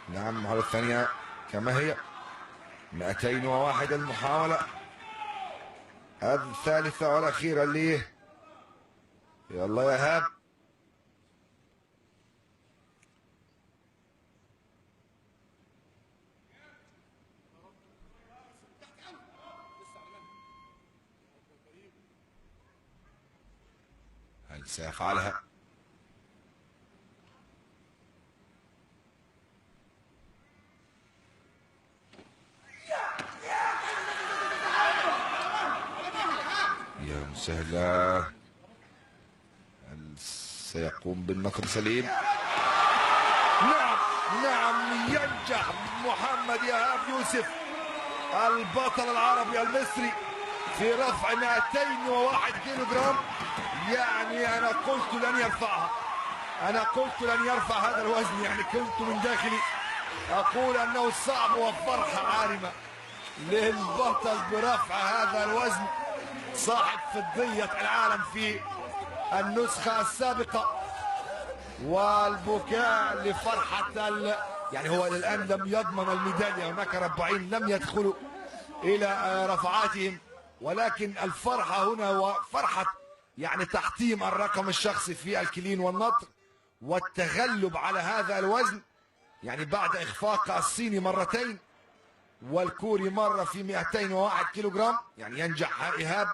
نعم، المحاولة الثانية كما هي 201. المحاولة الثالثة والأخيرة ليه. يلا يا إيهاب. هل سيفعلها؟ يا مسهلة. هل سيقوم بالنقر سليم؟ نعم نعم، ينجح محمد إيهاب يوسف البطل العربي المصري في رفع 201 كيلو جرام. يعني أنا قلت لن يرفعها، أنا قلت لن يرفع هذا الوزن، يعني كنت من داخلي أقول أنه صعب، وفرحة عارمة للبطل برفع هذا الوزن، صاحب فضية العالم في النسخة السابقة، والبكاء لفرحة يعني هو الآن لم يضمن الميدالية، هناك 40 لم يدخلوا إلى رفعاتهم، ولكن الفرحة هنا وفرحة يعني تحطيم الرقم الشخصي في الكلين والنطر والتغلب على هذا الوزن، يعني بعد إخفاق الصيني مرتين والكوري مرة في 201 كيلوغرام، يعني ينجح إيهاب.